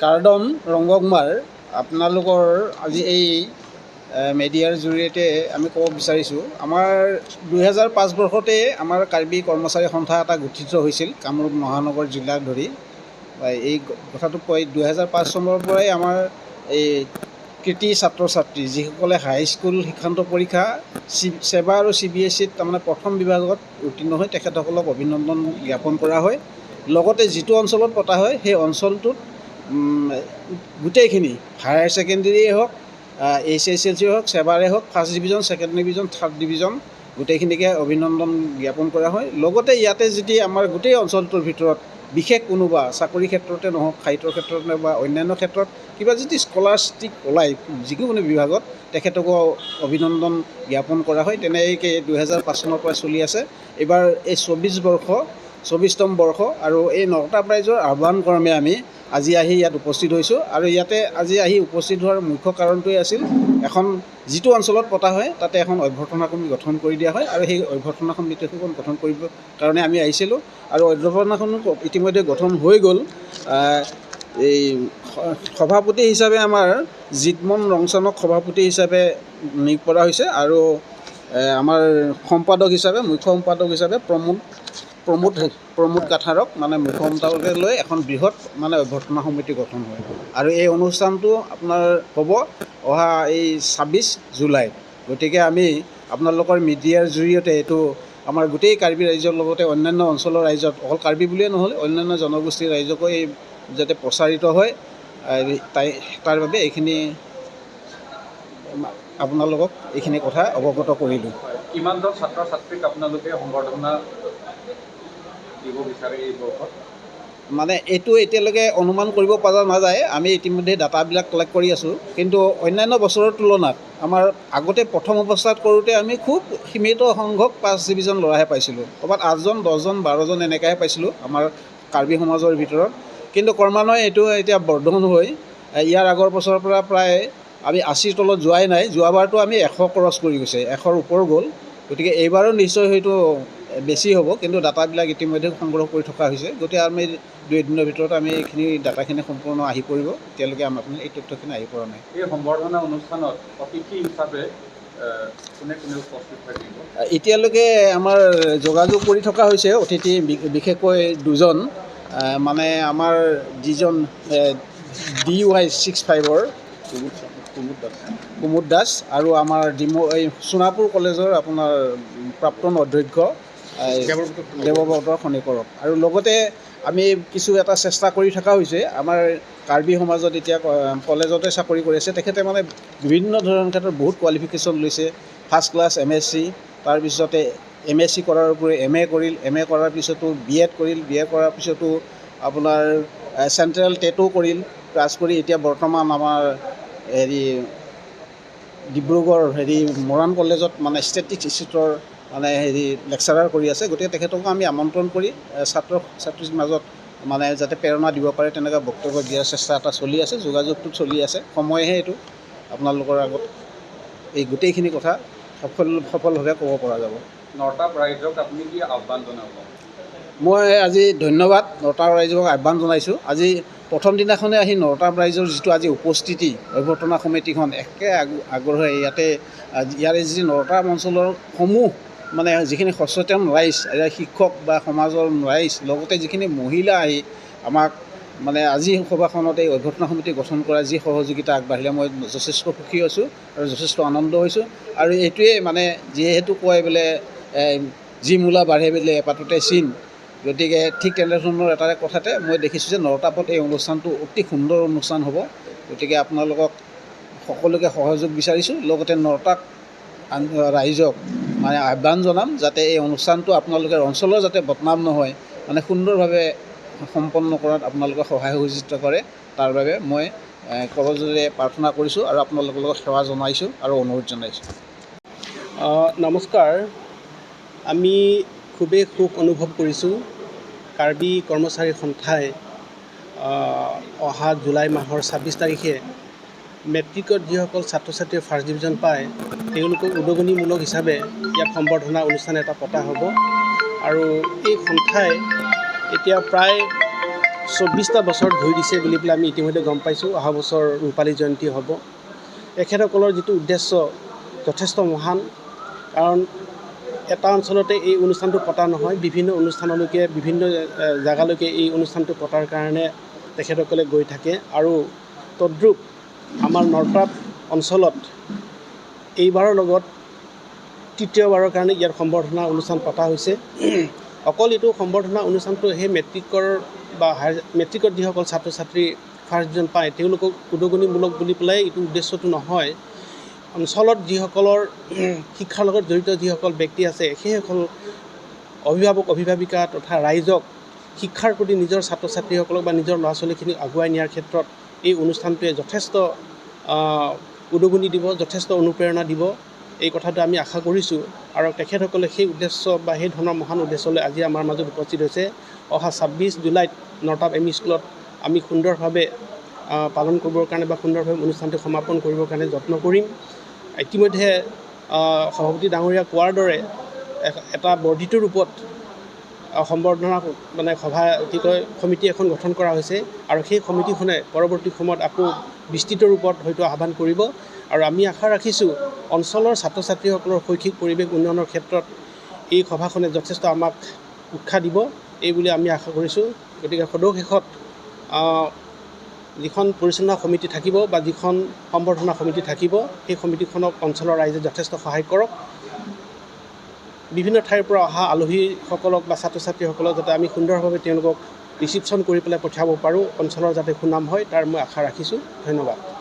কাৰ্দম ৰংগমাৰ, আপোনালোকৰ আজি এই মেডিয়াৰ জৰিয়তে আমি ক'ব বিচাৰিছোঁ, আমাৰ 2005 বৰ্ষতে আমাৰ কাৰ্বি কৰ্মচাৰী সন্থা এটা গঠিত হৈছিল কামৰূপ মহানগৰ জিলাক ধৰি। এই কথাটো কয়, 2005 চনৰ পৰাই আমাৰ এই কৃতী ছাত্ৰ ছাত্ৰী যিসকলে হাইস্কুল শিক্ষান্ত পৰীক্ষা ছেবা আৰু চিবিএছইত তাৰমানে প্ৰথম বিভাগত উত্তীৰ্ণ হৈ, তেখেতসকলক অভিনন্দন জ্ঞাপন কৰা হয়। লগতে যিটো অঞ্চলত পতা হয়, সেই অঞ্চলটোত গোটেইখিনি হায়াৰ ছেকেণ্ডেৰীয়ে হওক, এইচএছএলচি হওক, ছেবাৰে হওক, first division, second division, third division গোটেইখিনিকে অভিনন্দন জ্ঞাপন কৰা হয়। লগতে ইয়াতে যদি আমাৰ গোটেই অঞ্চলটোৰ ভিতৰত বিশেষ কোনোবা চাকৰি ক্ষেত্ৰতে নহওক, সাহিত্যৰ ক্ষেত্ৰতে নহওক বা অন্যান্য ক্ষেত্ৰত কিবা যদি স্কলাৰশ্বিপ ওলায় যিকোনো বিভাগত, তেখেতকো অভিনন্দন জ্ঞাপন কৰা হয়। তেনেকৈ 2005 চনৰ পৰা চলি আছে। এইবাৰ এই 24 বৰ্ষ, 24তম বৰ্ষ আৰু এই নৰ্তাপ ৰাইজৰ আহ্বান ক্ৰমে আমি আজি আহি ইয়াত উপস্থিত হৈছোঁ। আৰু ইয়াতে আজি আহি উপস্থিত হোৱাৰ মুখ্য কাৰণটোৱে আছিল, এখন যিটো অঞ্চলত পতা হয় তাতে এখন অভ্যৰ্থনা সমিতি গঠন কৰি দিয়া হয় আৰু সেই অভ্যৰ্থনা সমিতিখন গঠন কৰিবৰ কাৰণে আমি আহিছিলোঁ। আৰু অভ্যৰ্থনাখনো ইতিমধ্যে গঠন হৈ গ'ল। এই সভাপতি হিচাপে আমাৰ জিতমন ৰংচানক সভাপতি হিচাপে নিয়োগ কৰা হৈছে আৰু আমাৰ সম্পাদক হিচাপে, মুখ্য সম্পাদক হিচাপে প্ৰমোদ প্ৰমোদ প্ৰমোদ কাঠাৰক মানে মুখ্য সম্পাদকে লৈ এখন বৃহৎ মানে অভ্যৰ্থনা সমিতি গঠন হয়। আৰু এই অনুষ্ঠানটো আপোনাৰ হ'ব অহা এই 26 জুলাইত। গতিকে আমি আপোনালোকৰ মিডিয়াৰ জৰিয়তে এইটো আমাৰ গোটেই কাৰ্বি ৰাইজৰ লগতে অন্যান্য অঞ্চলৰ ৰাইজত, অকল কাৰ্বি বুলিয়ে নহয়, অন্যান্য জনগোষ্ঠীৰ ৰাইজকো এই যাতে প্ৰচাৰিত হয়, তাই তাৰ বাবে এইখিনি আপোনালোকক এইখিনি কথা অৱগত কৰিলোঁ। কিমানজন ছাত্ৰ ছাত্ৰীক আপোনালোকে সম্বৰ্ধনা দিব বিচাৰে এই বৰ্ষত? মানে এইটো এতিয়ালৈকে অনুমান কৰিব পৰা নাযায়। আমি ইতিমধ্যে ডাটাবিলাক কালেক্ট কৰি আছোঁ। কিন্তু অন্যান্য বছৰৰ তুলনাত আমাৰ আগতে প্ৰথম অৱস্থাত কৰোঁতে আমি খুব সীমিত সংখ্যক ফাৰ্ষ্ট ডিভিজন ল'ৰাহে পাইছিলোঁ। ক'ৰবাত আঠজন, 10জন, 12জন এনেকুৱাহে পাইছিলোঁ আমাৰ কাৰ্বি সমাজৰ ভিতৰত। কিন্তু ক্ৰমান্বয়ে এইটো এতিয়া বৰ্ধন হৈ ইয়াৰ আগৰ বছৰৰ পৰা প্ৰায় আমি 80ৰ তলত যোৱাই নাই। যোৱাবাৰটো আমি 100 ক্ৰছ কৰি গৈছে, 100ৰ ওপৰ গ'ল। গতিকে এইবাৰো নিশ্চয় হয়তো বেছি হ'ব। কিন্তু ডাটাবিলাক ইতিমধ্যে সংগ্ৰহ কৰি থকা হৈছে। গতিকে আমি দুই এদিনৰ ভিতৰত আমি এইখিনি ডাটাখিনি সম্পূৰ্ণ আহি পৰিব। এতিয়ালৈকে আমাৰ এই তথ্যখিনি আহি পৰা নাই। এই সম্বৰ্ধনা অনুষ্ঠানত অতিথি হিচাপে কোনে কোনে উপস্থিত থাকিব? এতিয়ালৈকে আমাৰ যোগাযোগ কৰি থকা হৈছে। অতিথি বিশেষকৈ দুজন, মানে আমাৰ যিজন DY 65ৰ কুমুদ দাস আৰু আমাৰ ডিমৌ এই সোণাপুৰ কলেজৰ আপোনাৰ প্ৰাক্তন অধ্যক্ষ এই দেৱব্ৰত খনিকৰক। আৰু লগতে আমি কিছু এটা চেষ্টা কৰি থকা হৈছে। আমাৰ কাৰ্বি সমাজত এতিয়া কলেজতে চাকৰি কৰি আছে তেখেতে, মানে বিভিন্ন ধৰণৰ ক্ষেত্ৰত বহুত কোৱালিফিকেশ্যন লৈছে, ফাৰ্ষ্ট ক্লাছ এমএছচি, তাৰপিছতে এমএছচি কৰাৰ উপৰি এমএ কৰিল, এমএ কৰাৰ পিছতো বিএড কৰিল, বিএড কৰাৰ পিছতো আপোনাৰ চেণ্ট্ৰেল টেটো কৰিল, পাছ কৰি এতিয়া বৰ্তমান আমাৰ হেৰি ডিব্ৰুগড় হেৰি মৰাণ কলেজত মানে ষ্টেটিষ্টিক্স ইনষ্টিটিউটৰ মানে হেৰি লেকচাৰাৰ কৰি আছে। গতিকে তেখেতকো আমি আমন্ত্ৰণ কৰি ছাত্ৰ ছাত্ৰীৰ মাজত মানে যাতে প্ৰেৰণা দিব পাৰে, তেনেকুৱা বক্তব্য দিয়াৰ চেষ্টা এটা চলি আছে। যোগাযোগটো চলি আছে। সময়হে এইটো আপোনালোকৰ আগত এই গোটেইখিনি কথা সফলভাৱে ক'ব পৰা যাব। নৰ্তাপ ৰাইজক আপুনি কি আহ্বান জনাব? মই আজি ধন্যবাদ নৰ্তাপ ৰাইজক আহ্বান জনাইছোঁ। আজি প্ৰথম দিনাখনে আহি নৰ্তাপ ৰাইজৰ যিটো আজি উপস্থিতি, অভ্যৰ্থনা সমিতিখন একে আগ্ৰহে ইয়াতে ইয়াৰে যি নৰ্তাপ অঞ্চলৰ সমূহ মানে যিখিনি সচেতন ৰাইজ, ইয়াৰ শিক্ষক বা সমাজৰ ৰাইজ, লগতে যিখিনি মহিলা আহি আমাক মানে আজি সভাখনত এই অভ্যৰ্থনা সমিতি গঠন কৰা যি সহযোগিতা আগবাঢ়িলে, মই যথেষ্ট সুখী হৈছোঁ আৰু যথেষ্ট আনন্দ হৈছোঁ। আৰু এইটোৱে মানে যিহেতু কয় বোলে যি মূলা বাঢ়ে বোলে এপাততে চিন, গতিকে ঠিক তেনেধৰণৰ এটা কথাতে মই দেখিছোঁ যে নৰ্তাপত এই অনুষ্ঠানটো অতি সুন্দৰ অনুষ্ঠান হ'ব। গতিকে আপোনালোকক সকলোকে সহযোগ বিচাৰিছোঁ। লগতে নৰ্তাপ ৰাইজক মানে আহ্বান জনাম যাতে এই অনুষ্ঠানটো আপোনালোকৰ অঞ্চলৰ যাতে বদনাম নহয়, মানে সুন্দৰভাৱে সম্পন্ন কৰাত আপোনালোকে সহায় সহযোগিতা কৰে, তাৰ বাবে মই কৰযোৰে প্ৰাৰ্থনা কৰিছোঁ আৰু আপোনালোকৰ লগত সেৱা জনাইছোঁ আৰু অনুৰোধ জনাইছোঁ। নমস্কাৰ। আমি খুবেই সুখ অনুভৱ কৰিছোঁ। কাৰ্বি কৰ্মচাৰী সন্থাই অহা জুলাই মাহৰ 26 তাৰিখে মেট্ৰিকত যিসকল ছাত্ৰ ছাত্ৰীয়ে ফাৰ্ষ্ট ডিভিজন পায়, তেওঁলোকক উদগনিমূলক হিচাপে ইয়াত সম্বৰ্ধনা অনুষ্ঠান এটা পতা হ'ব। আৰু এই সন্থাই এতিয়া প্ৰায় 24টা বছৰ ভৰি দিছে বুলি পেলাই আমি ইতিমধ্যে গম পাইছোঁ। অহা বছৰ ৰূপালী জয়ন্তী হ'ব। এখেতসকলৰ যিটো উদ্দেশ্য যথেষ্ট মহান, কাৰণ এটা অঞ্চলতে এই অনুষ্ঠানটো পতা নহয়, বিভিন্ন অনুষ্ঠানলৈকে, বিভিন্ন জেগালৈকে এই অনুষ্ঠানটো পতাৰ কাৰণে তেখেতসকলে গৈ থাকে। আৰু তদ্ৰূপ আমাৰ নৰ্তাপ অঞ্চলত এইবাৰৰ লগত তৃতীয়বাৰৰ কাৰণে ইয়াত সম্বৰ্ধনা অনুষ্ঠান পতা হৈছে। অকল এইটো সম্বৰ্ধনা অনুষ্ঠানটো সেই মেট্ৰিকৰ বা হায়াৰ মেট্ৰিকত যিসকল ছাত্ৰ ছাত্ৰী ফাৰ্ষ্ট ডিভিজন পায় তেওঁলোকক উদগনিমূলক বুলি পেলাই এইটো উদ্দেশ্যটো নহয়। অঞ্চলত যিসকলৰ শিক্ষাৰ লগত জড়িত যিসকল ব্যক্তি আছে, সেইসকল অভিভাৱক অভিভাৱিকা তথা ৰাইজক শিক্ষাৰ প্ৰতি নিজৰ ছাত্ৰ ছাত্ৰীসকলক বা নিজৰ ল'ৰা ছোৱালীখিনিক আগুৱাই নিয়াৰ ক্ষেত্ৰত এই অনুষ্ঠানটোৱে যথেষ্ট উদগনি দিব, যথেষ্ট অনুপ্ৰেৰণা দিব, এই কথাটো আমি আশা কৰিছোঁ। আৰু তেখেতসকলে সেই উদ্দেশ্য বা সেই ধৰণৰ মহান উদ্দেশ্যলৈ আজি আমাৰ মাজত উপস্থিত হৈছে। অহা 26 জুলাইত নৰ্তাপ এম ই স্কুলত আমি সুন্দৰভাৱে পালন কৰিবৰ কাৰণে বা সুন্দৰভাৱে অনুষ্ঠানটো সমাপন কৰিবৰ কাৰণে যত্ন কৰিম। ইতিমধ্যে সভাপতি ডাঙৰীয়া কোৱাৰ দৰে এটা বৰ্ধিত ৰূপত সম্বৰ্ধনা মানে সভা কি কয় সমিতি এখন গঠন কৰা হৈছে আৰু সেই সমিতিখনে পৰৱৰ্তী সময়ত আকৌ বিস্তৃত ৰূপত হয়তো আহ্বান কৰিব। আৰু আমি আশা ৰাখিছোঁ অঞ্চলৰ ছাত্ৰ ছাত্ৰীসকলৰ শৈক্ষিক পৰিৱেশ উন্নয়নৰ ক্ষেত্ৰত এই সভাখনে যথেষ্ট আমাক উৎসাহ দিব, এই বুলি আমি আশা কৰিছোঁ। গতিকে সদৌ শেষত যিখন পৰিচালনা সমিতি থাকিব বা যিখন সম্বৰ্ধনা সমিতি থাকিব, সেই সমিতিখনক অঞ্চলৰ ৰাইজে যথেষ্ট সহায় কৰক। বিভিন্ন ঠাইৰ পৰা অহা আলহীসকলক বা ছাত্ৰ ছাত্ৰীসকলক যাতে আমি সুন্দৰভাৱে তেওঁলোকক ৰিচিপশ্যন কৰি পেলাই পঠিয়াব পাৰোঁ, অঞ্চলৰ যাতে সুনাম হয়, তাৰ মই আশা ৰাখিছোঁ। ধন্যবাদ।